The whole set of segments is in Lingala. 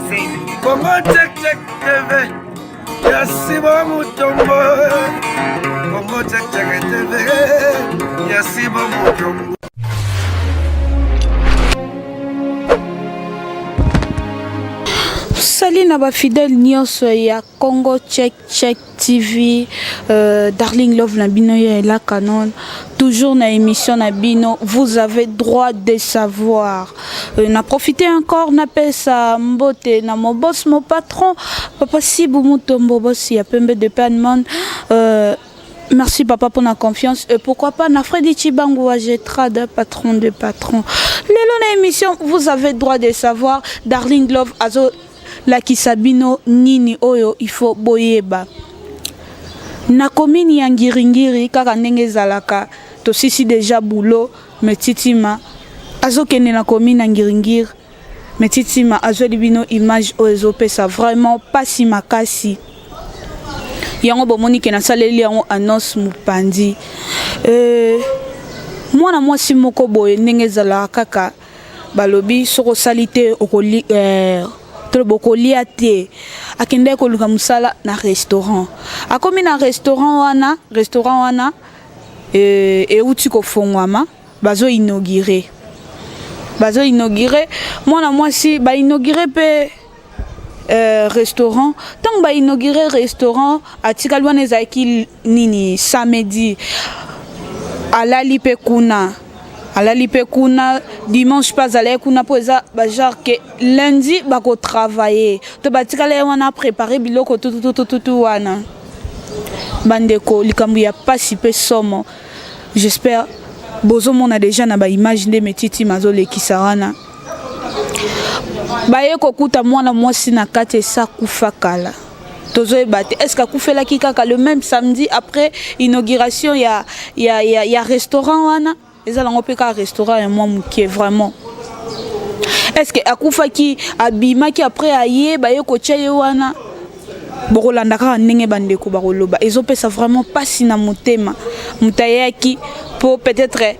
Congo Check Check TV ya Simon Mutombo Congo Check Check TV ya Simon Mutombo Salut na ba fidèle nyonso ya Congo Check Check TV euh, Darling Love na bino ya la canon toujours na émission na bino vous avez droit de savoir euh, na profiter encore na pesa mbote na mon boss mon patron papa Sibu Mutombo boss ya pembe de Panman euh, Merci papa pour la confiance et pourquoi pas na Freddy Chibangu Agetrade, patron de patron. Lelo na émission, vous avez droit de savoir Darling Love azo lakisa bino nini oyo il faut boyeba. Na commune ya Ngiringiri kaka ndenge ezalaka tosisi deja boulot mais Titima azokende na commune ya Ngiringiri mais Titima azweli bino image oyo ezopesa vraiment pasi makasi. Yango bomoni ke nasaleli yango annonce mopanzi. Euh, mwana mwasi moko boye ndenge ezalaka kaka Balobi soki osali te okoli eh, toloba okolia te. Akendaki koluka mosala na restaurant. Akomi na restaurant wana, restaurant wana eh, euti kofongwama, bazo inaugurer. Bazo inaugurer mwana mwasi ba inaugurer pe euh, restaurant. Tango ba inaugurer restaurant, atikali wana ezalaki nini samedi. Alali pe kuna. Alali pe kuna dimanche pe azalaki kuna po eza ba genre que lundi bako travailler to batikala ye wana prepare biloko tututututu wana bandeko likambo ya pasi pe somo j'espère bozomona deja na ba image nde metiti mazolekisa wana baye kokuta mwana mwasi na kati esa kufa kala tozoyeba te est ce que akufelaki kaka le même samedi après inauguration ya, ya, ya, ya restaurant wana eza nango mpe kaka restaurant ya mwa moke vraiment est ce que akufaki abimaki après aye baye kotya ye wana bokolanda kaka ndenge bandeko bakoloba ezopesa vraiment mpasi na motema moto ayaki mpo peut-être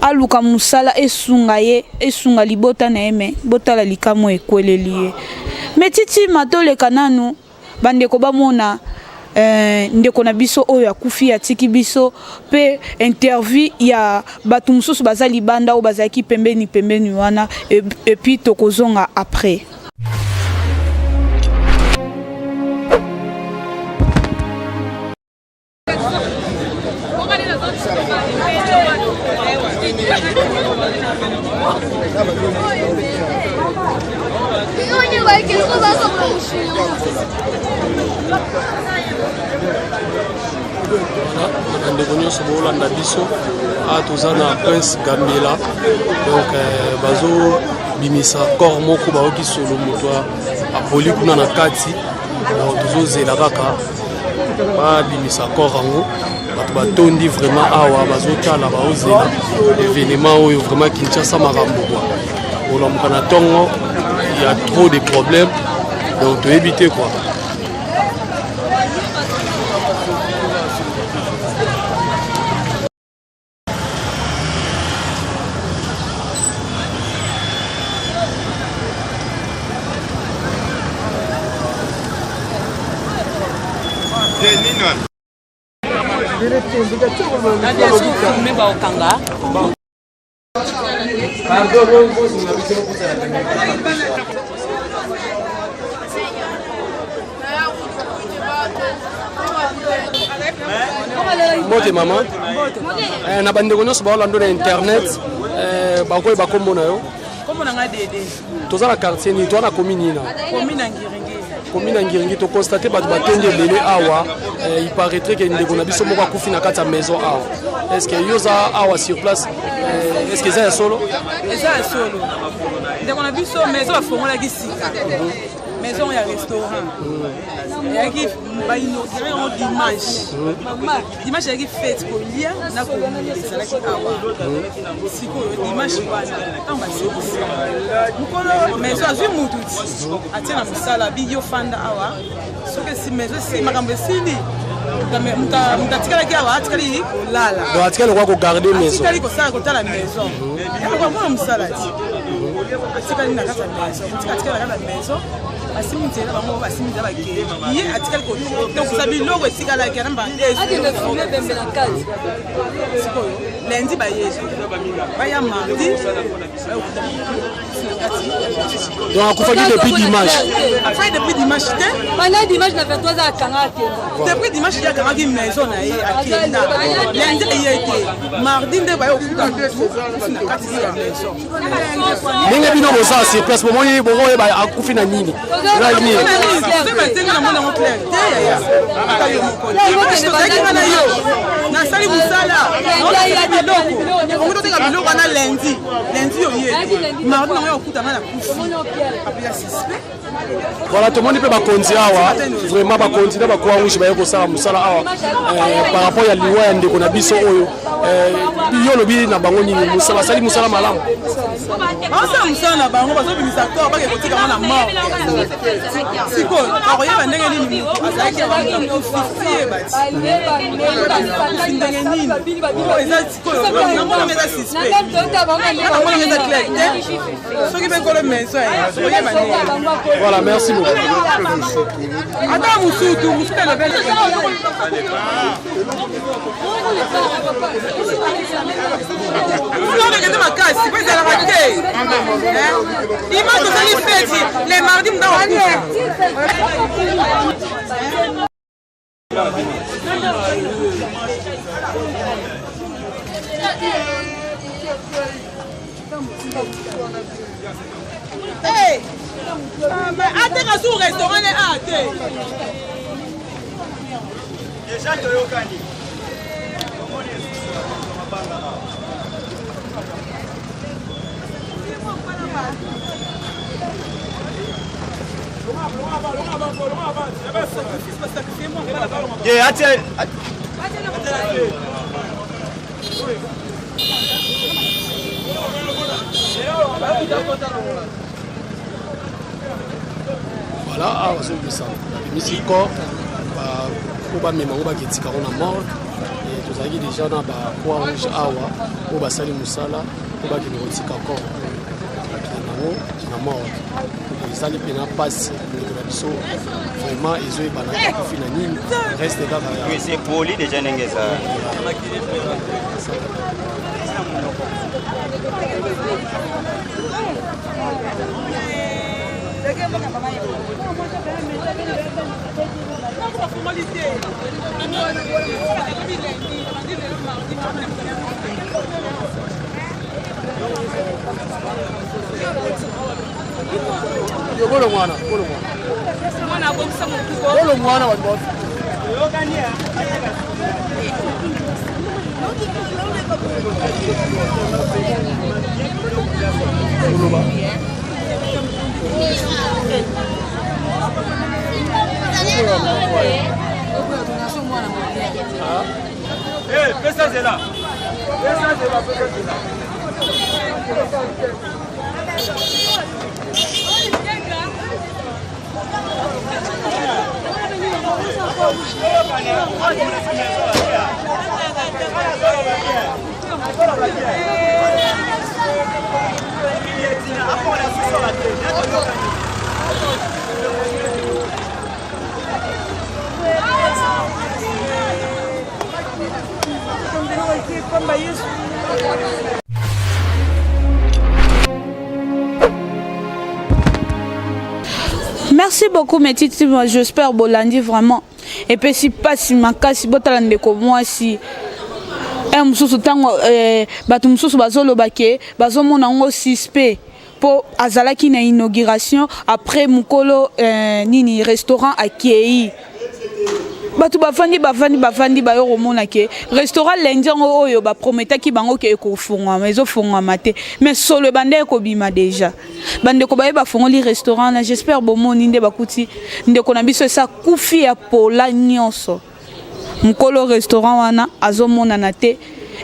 aluka mosala esunga ye esunga libota na ye me botala likamwa ekweleli ye me titi matoleka nanu bandeko bamona eh, ndeko na biso oyo akufi atiki biso mpe interview ya bato mosusu baza libanda oyo bazalaki pembeni pembeni wana epuis tokozonga après. Bandeko nyonso bolanda biso awa toza na prince gambela donc euh, bazobimisa corps moko bayoki solo moto apoli kuna na kati donc tozozela kaka babimisa corps yango bato batondi vraiment awa bazotala baozela événement oyo vraiment kinshasa makambo kua olamuka na ntongo ya trop de problème donc toyebi te kua Mbote mama. Eh, na bandeko nyonso baolanda na internet eh, bakoyeba nkombo na yo. Kombo na nga Dede. Toza na quartier nini? Toza na commune nini? Commune ya Ngiringiri. Commune ya Ngiringiri, to constate bato batondi ebele awa. Eh, il paraîtrait que ndeko na biso moko akufi na kati ya maison awa. Est-ce que yo oza awa sur place? Eh, est-ce que eza ya solo? Eza ya solo. Ndeko na biso maison bafongolaki sika. Maison ya restaurant. Eyaki ba inaugure yango dimanche. Dimanche eyaki fete kolia na komela ezalaki awa. Sikoyo dimanche wana ntango basilisi mokolo maison azwi mutu ti atie na mosala bi yo fanda awa soki esi maison esi makambo esili moto atikalaki awa atikali kolala atikali lokola kogarde maison atikali kosala kotala maison yakoka mwana mosala ti. Atikali na kati ya maison, tika atikali na kati ya maison, basimbi nzela bango, basimbi nzela bakei, ye atikali kotokusa biloko etikalaki na kati. Sikoyo lundi baye, baya mardi, bayokuta na kati. Donc akufaki depuis dimanche? Akufaki depuis dimanche te. Pendant dimanche na 23 ans akanga akenda. Depuis dimanche ye akangaki maison na ye, akenda lundi, eye te, mardi nde baye okuta mutu na kati ya maison. Ndenge bino bozala sur place, bomoni bokoyeba akufi na nini? Na nini? Ndenge namoni yango clair te, yaya, ata yo moko tozalaki nga na yo, nasali mosala, biloko ongi toteka biloko wana lundi. Lundi oye te, mardi nango ya kokutanga na kufi apeya suspect. Voilà, tomoni mpe bakonzi awa, vraiment bakonzi na bacroix rouge baye kosala mosala awa par rapport ya liwa ya ndeko na biso oyo. Yo olobi na bango nini? Basali mosala malamu? Basala mosala na bango, bazobimisa corps, bake kotika ngo na mort. Sikoyo bakoyeba ndenge nini motu azalaki akufi? Yeba ti ndenge nini eza sikoyo, namonanga eza suspect, namonanga eza clair te. Soki mpe nkolo maison oyeba ndenge. Voilà, merci beaucoup. Ata mosutu mosutu elobeli. Olobekete makasi po ezalaka te. Image tozali feti le mardi, mutu akokufa. Ateka su restaurant ne a te. Déjà toyokani, omoni esusu mabanga awa. Ye, atie. Voilà, awa bazobimisa, babimisi corps po bamema yango, baketika yango na morgue. Tozalaki déjà na bacroix rouge awa oyo basali mosala po bakende kotika corps oyo, bakende nango na morgue. Ezali mpena mpasi, ndeko na biso vraiment ezoyebana akufi na nini, reste kaka ya C'est poli déjà ndenge eza. Bafungoli te. Yo bolo mwana, bolo mwana. Mwana abongisa motuko. Bolo mwana, bato. Koloba. Eh, pesa nzela. Pesa nzela, pesa nzela. Merci beaucoup, mes titi. J'espère bolandi vraiment epesi mpasi makasi. Botala ndeko mwasi e mosusu, ntango bato mosusu bazoloba ke bazomona yango suspect mpo azalaki na inauguration, après mokolo nini restaurant akei, bato bavandi bavandi bavandi, bayo komona ke restaurant lundi yango oyo baprometaki bango ke ekofungwama, ezofungwama te, mais solo ebanda ekobima déjà. Bandeko baye bafongoli restaurant na, j'espère bomoni nde bakuti ndeko na biso esa kufi ya pola nyonso. Mokolo restaurant wana azomonana te.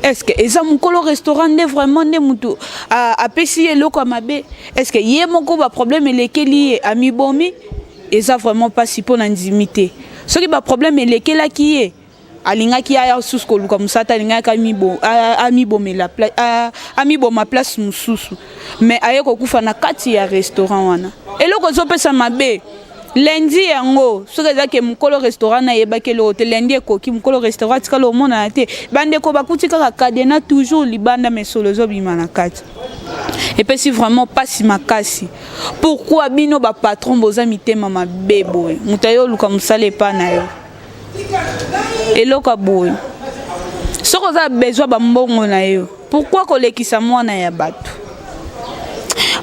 Est ce que eza mokolo restaurant nde vraiment nde mutu apesi ye eloko ya mabe? Est ce que ye moko baproblème elekeli ye, amibomi? Eza vraiment mpasi mpo na ndimi te. Soki baproblème elekelaki ye. Alingaki aya susu koluka mosala te, alingaki amibomela, amiboma place mosusu, mais aye kokufa na kati ya restaurant wana. Eloko ezopesa mabe, lundi yango, soki ezaki mokolo restaurant nayebaki eloko te. Lundi ekoki, mokolo restaurant atikala omonana te. Bandeko bakuti kaka cadenas toujours libanda, mesolo ezobima na kati. Epesi vraiment mpasi makasi. Pourquoi bino bapatron boza mitema mabe boye? Moto aye oluka mosala epa na yo, eloko ya boye. Soki oza besoin bambongo na yo, pourquoi kolekisa mwana ya bato?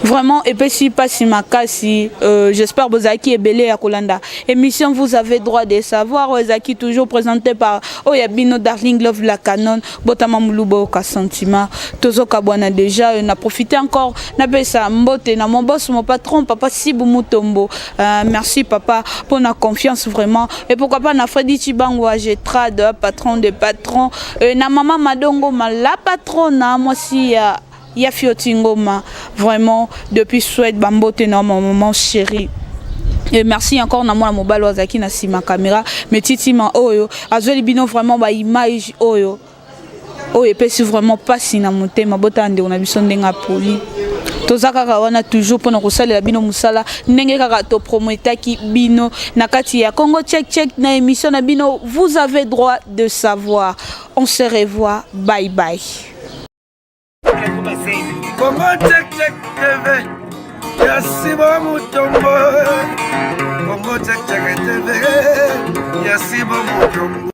Vraiment epesi mpasi makasi. J'espère bozalaki ebele ya kolanda émission Vous avez droit de savoir, oyo ezalaki toujours présenté par oyo ya bino Darling Love la Canon. Botama moluba oyoka sentiment. Tozokabwana déjà. Na profite encore napesa mbote na mon boss, mon patron, papa Sibu Mutombo. Merci papa pour na confiance vraiment. Et pourquoi pas na Fredi Chibango Agetrade, patron de patron, na mama Madongo, la patronne, mwasi ya ya Fioti Ngoma, vraiment depuis Suède, bambote na ma maman chérie. Et merci encore na mwana mobali azalaki na nsima caméra, mais titima oyo azweli bino vraiment baimage oyo, oyo epesi vraiment mpasi na motema. Botala ndeko na biso ndenge apoli. Toza kaka wana toujours mpona kosalela bino mosala ndenge kaka toprometaki bino na kati ya Congo Check Check, na émission na bino Vous avez droit de savoir. On se revoit, bye bye. Congo Check Check TV ya Simon Mutombo. Congo Check Check TV ya Simon Mutombo.